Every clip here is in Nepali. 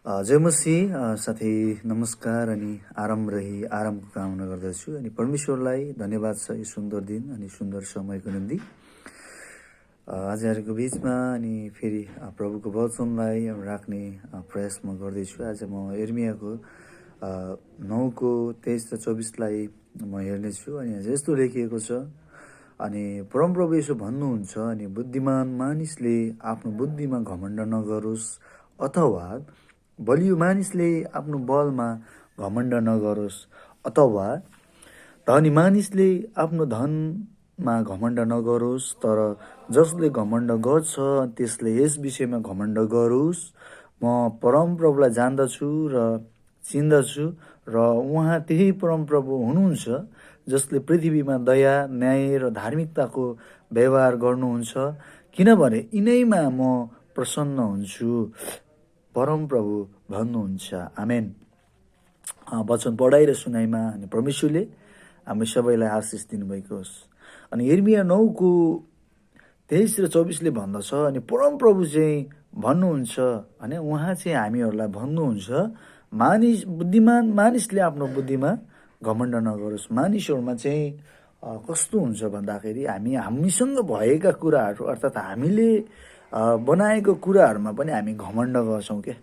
जय मसीह साथै नमस्कार अनि आरामको कामना गर्दछु अनि परमेश्वरलाई धन्यवाद छ यो सुन्दर दिन अनि सुन्दर समयको निम्ति आजहरूको बिचमा अनि फेरि प्रभुको वचनलाई राख्ने प्रयास म गर्दैछु। आज म यिर्मियाको 9को 23 र 24लाई म हेर्नेछु अनि यस्तो लेखिएको छ। अनि परमप्रभु यसो भन्नुहुन्छ, अनि बुद्धिमान मानिसले आफ्नो बुद्धिमा घमण्ड नगरोस् अथवा बलियो मानिसले आफ्नो बलमा घमण्ड नगरोस् अथवा धनी मानिसले आफ्नो धनमा घमण्ड नगरोस्। तर जसले घमण्ड गर्छ त्यसले यस विषयमा घमण्ड गरोस्, म परमप्रभुलाई जान्दछु र चिन्दछु र उहाँ त्यही परमप्रभु हुनुहुन्छ जसले पृथ्वीमा दया, न्याय र धार्मिकताको व्यवहार गर्नुहुन्छ, किनभने यिनैमा म प्रसन्न हुन्छु, परमप्रभु भन्नुहुन्छ। आमेन। वचन पढाइ र सुनाइमा अनि परमेश्वरले हामी सबैलाई आशिष दिनुभएको होस्। अनि यिर्मिया 9को 23 र 24ले भन्दछ, अनि परमप्रभु चाहिँ भन्नुहुन्छ, अनि उहाँ चाहिँ हामीहरूलाई भन्नुहुन्छ, बुद्धिमान मानिसले आफ्नो बुद्धिमा घमण्ड नगरोस्। मानिसहरूमा चाहिँ कस्तो हुन्छ भन्दाखेरि हामीसँग भएका कुराहरू अर्थात् हामीले बनाएको कुराहरूमा पनि हामी घमण्ड गर्छौँ क्या।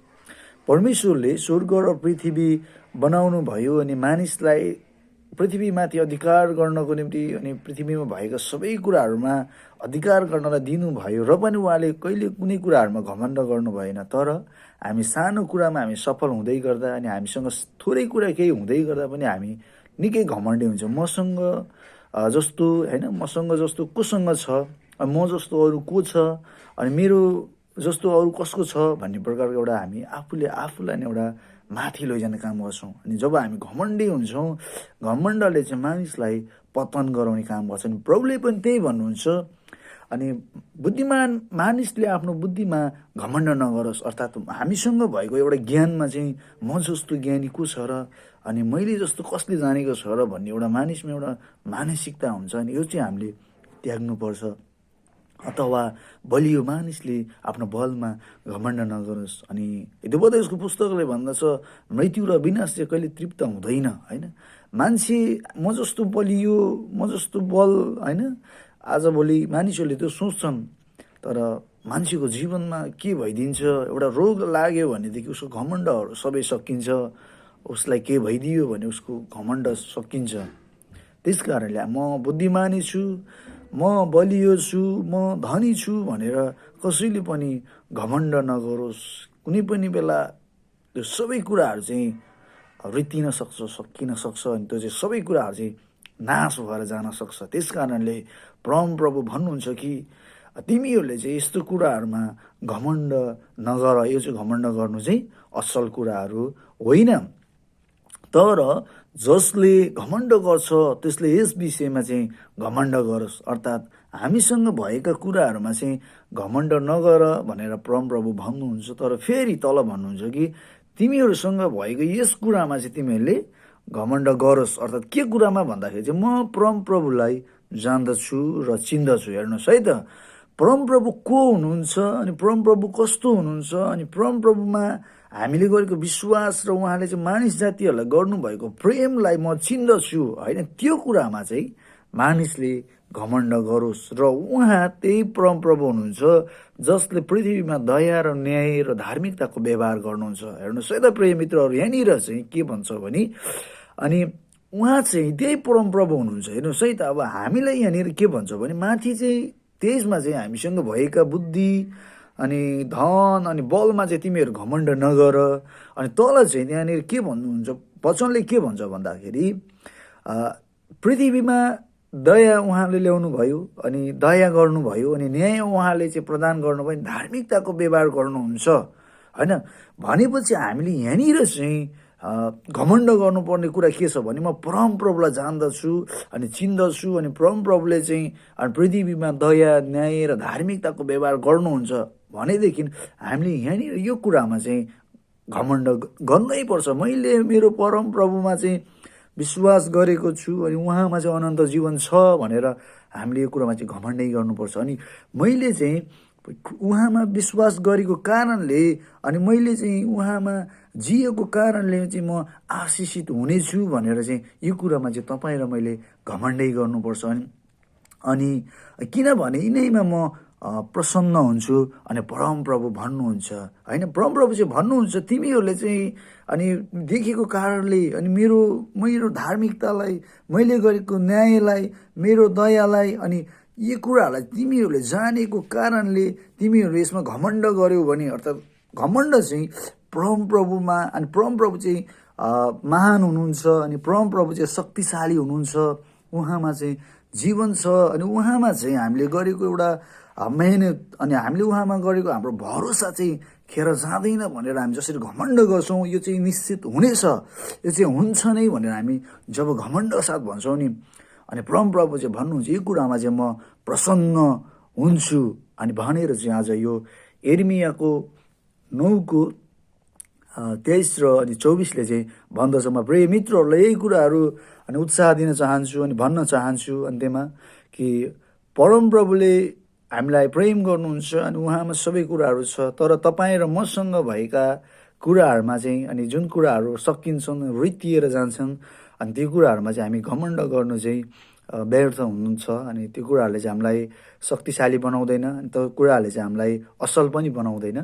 परमेश्वरले स्वर्ग र पृथ्वी बनाउनु भयो अनि मानिसलाई पृथ्वीमाथि अधिकार गर्नको निम्ति अनि पृथ्वीमा भएका सबै कुराहरूमा अधिकार गर्नलाई दिनुभयो र पनि उहाँले कहिले कुनै कुराहरूमा घमण्ड गर्नु भएन। तर हामी सानो कुरामा हामी सफल हुँदै गर्दा अनि हामीसँग थोरै कुरा केही हुँदै गर्दा पनि हामी निकै घमण्डी हुन्छ। मसँग जस्तो कोसँग छ, म जस्तो अरू को छ, अनि मेरो जस्तो अरू कसको छ भन्ने प्रकारको एउटा हामी आफूलाई नै एउटा माथि लैजाने काम गर्छौँ। अनि जब हामी घमण्डी हुन्छौँ, घमण्डले चाहिँ मानिसलाई पतन गराउने काम गर्छ। अनि प्रभुले पनि त्यही भन्नुहुन्छ, अनि बुद्धिमान मानिसले आफ्नो बुद्धिमा घमण्ड नगरोस्, अर्थात् हामीसँग भएको एउटा ज्ञानमा चाहिँ म जस्तो ज्ञानी को छ र अनि मैले जस्तो कसले जानेको छ र भन्ने एउटा मानिसमा एउटा मानसिकता हुन्छ। अनि यो चाहिँ हामीले त्याग्नुपर्छ। अथवा बलियो मानिसले आफ्नो बलमा घमण्ड नगरोस्। अनि हितोपदेशको पुस्तकले भन्दछ, मृत्यु र विनाश चाहिँ कहिले तृप्त हुँदैन होइन। मान्छे म जस्तो बलियो, म जस्तो बल होइन, आजभोलि मानिसहरूले त्यो सोच्छन्, तर मान्छेको जीवनमा के भइदिन्छ, एउटा रोग लाग्यो भनेदेखि उसको घमण्डहरू सबै सकिन्छ, उसलाई के भइदियो भने उसको घमण्ड सकिन्छ। त्यस कारणले म बुद्धिमानी छु, म बलियो छु, म धनी छु भनेर कसैले पनि घमण्ड नगरोस्। कुनै पनि बेला त्यो सबै कुराहरू चाहिँ रित्तिन सक्छ, सकिन सक्छ, अनि त्यो चाहिँ सबै कुराहरू चाहिँ नाश भएर जान सक्छ। त्यस कारणले परमप्रभु भन्नुहुन्छ कि तिमीहरूले चाहिँ यस्तो कुराहरूमा घमण्ड नगर, यो चाहिँ घमण्ड गर्नु चाहिँ असल कुराहरू होइन। तर जसले घमण्ड गर्छ त्यसले यस विषयमा चाहिँ घमण्ड गरोस्, अर्थात् हामीसँग भएका कुराहरूमा चाहिँ घमण्ड नगर भनेर परमप्रभु भन्नुहुन्छ। तर फेरि तल भन्नुहुन्छ कि तिमीहरूसँग भएको यस कुरामा चाहिँ तिमीहरूले घमण्ड गरोस्। अर्थात् के कुरामा भन्दाखेरि चाहिँ म परमप्रभुलाई जान्दछु र चिन्दछु। हेर्नुहोस् है त, परमप्रभु को हुनुहुन्छ अनि परमप्रभु कस्तो हुनुहुन्छ, अनि परमप्रभुमा हामीले गरेको विश्वास र उहाँले चाहिँ मानिस जातिहरूलाई गर्नुभएको प्रेमलाई म चिन्दछु होइन। त्यो कुरामा चाहिँ मानिसले घमण्ड गरोस् र उहाँ त्यही परमप्रभु हुनुहुन्छ जसले पृथ्वीमा दया र न्याय र धार्मिकताको व्यवहार गर्नुहुन्छ। हेर्नुहोस् है त प्रिय मित्रहरू, यहाँनिर चाहिँ के भन्छ भने अनि उहाँ चाहिँ त्यही परमप्रभु हुनुहुन्छ। हेर्नुहोस् है त, अब हामीलाई यहाँनिर के भन्छ भने माथि चाहिँ त्यसमा चाहिँ हामीसँग भएका बुद्धि अनि धन अनि बलमा चाहिँ तिमीहरू घमण्ड नगर। अनि तल चाहिँ त्यहाँनिर के भन्नुहुन्छ, वचनले के भन्छ भन्दाखेरि पृथ्वीमा दया उहाँले ल्याउनु भयो अनि दया गर्नुभयो, अनि न्याय उहाँले चाहिँ प्रदान गर्नुभयो, धार्मिकताको व्यवहार गर्नुहुन्छ होइन। भनेपछि हामीले यहाँनिर चाहिँ घमण्ड गर्नुपर्ने कुरा के छ भने म परमप्रभुलाई जान्दछु अनि चिन्दछु, अनि परमप्रभुले चाहिँ पृथ्वीमा दया, न्याय र धार्मिकताको व्यवहार गर्नुहुन्छ भनेदेखि हामीले यहाँनिर यो कुरामा चाहिँ घमण्ड गर्नै पर्छ। मैले मेरो परमप्रभुमा चाहिँ विश्वास गरेको छु अनि उहाँमा चाहिँ अनन्त जीवन छ भनेर हामीले यो कुरामा चाहिँ घमण्डै गर्नुपर्छ। अनि मैले चाहिँ उहाँमा विश्वास गरेको कारणले अनि मैले चाहिँ उहाँमा जिएको कारणले चाहिँ म आशिषित हुनेछु भनेर चाहिँ यो कुरामा चाहिँ तपाईँ र मैले घमण्डै गर्नुपर्छ। अनि किनभने यिनैमा म प्रसन्न हुन्छु अनि परमप्रभु भन्नुहुन्छ होइन, परमप्रभु चाहिँ भन्नुहुन्छ तिमीहरूले चाहिँ अनि देखेको कारणले अनि मेरो धार्मिकतालाई, मैले गरेको न्यायलाई, मेरो दयालाई अनि यी कुराहरूलाई तिमीहरूले जानेको कारणले तिमीहरू यसमा घमण्ड गर्यौ भने, अर्थात् घमण्ड चाहिँ परमप्रभुमा, अनि परमप्रभु चाहिँ महान हुनुहुन्छ अनि परमप्रभु चाहिँ शक्तिशाली हुनुहुन्छ, उहाँमा चाहिँ जीवन छ अनि उहाँमा चाहिँ हामीले गरेको एउटा मेहनत अनि हामीले उहाँमा गरेको हाम्रो भरोसा चाहिँ खेर जाँदैन भनेर हामी जसरी घमण्ड गर्छौँ यो चाहिँ निश्चित हुनेछ, यो चाहिँ हुन्छ नै भनेर हामी जब घमण्ड साथ भन्छौँ नि, अनि परमप्रभु चाहिँ भन्नुहुन्छ यो कुरामा चाहिँ म प्रसन्न हुन्छु अनि भनेर चाहिँ आज यो यिर्मयाको 9:23 र अनि 24ले चाहिँ भन्दछ। म प्रिय मित्रहरूलाई यही कुराहरू अनि उत्साह दिन चाहन्छु अनि भन्न चाहन्छु अन्त्यमा कि परमप्रभुले हामीलाई प्रेम गर्नुहुन्छ अनि उहाँमा सबै कुराहरू छ, तर तपाईँ र मसँग भएका कुराहरूमा चाहिँ अनि जुन कुराहरू सकिन्छन्, रित्तिएर जान्छन् अनि त्यो कुराहरूमा चाहिँ हामी घमण्ड गर्नु चाहिँ व्यर्थ हुनुहुन्छ अनि त्यो कुराहरूले चाहिँ हामीलाई शक्तिशाली बनाउँदैन अनि त्यो कुराहरूले चाहिँ हामीलाई असल पनि बनाउँदैन।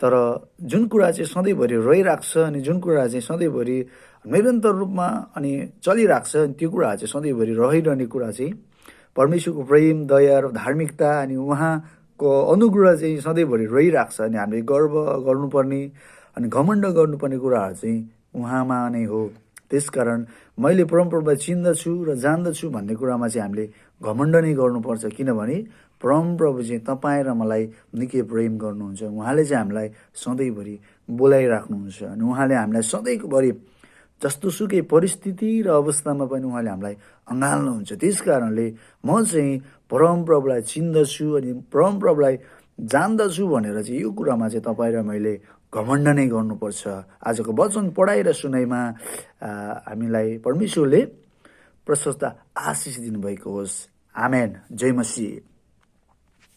तर जुन कुरा चाहिँ सधैँभरि रहिरहेको छ अनि जुन कुरा चाहिँ सधैँभरि निरन्तर रूपमा अनि चलिरहेको छ अनि त्यो कुराहरू चाहिँ सधैँभरि रहिरहने कुरा चाहिँ परमेश्वरको प्रेम, दया र धार्मिकता अनि उहाँको अनुग्रह चाहिँ सधैँभरि रहिरहेको छ अनि हामीले गर्व गर्नुपर्ने अनि घमण्ड गर्नुपर्ने कुराहरू चाहिँ उहाँमा नै हो। त्यसकारण मैले परमप्रभुलाई चिन्दछु र जान्दछु भन्ने कुरामा चाहिँ हामीले घमण्ड नै गर्नुपर्छ, किनभने परमप्रभु चाहिँ तपाईँ र मलाई निकै प्रेम गर्नुहुन्छ। उहाँले चाहिँ हामीलाई सधैँभरि बोलाइराख्नुहुन्छ अनि उहाँले हामीलाई सधैँभरि जस्तोसुकै परिस्थिति र अवस्थामा पनि उहाँले हामीलाई अँगाल्नुहुन्छ। त्यस कारणले म चाहिँ परमप्रभुलाई चिन्दछु अनि परमप्रभुलाई जान्दछु भनेर चाहिँ यो कुरामा चाहिँ तपाईँ र मैले घमण्ड नै गर्नुपर्छ। आजको वचन पढाइ र सुनाइमा हामीलाई परमेश्वरले प्रशस्त आशिष दिनुभएको होस्। आमेन। जय मसीह।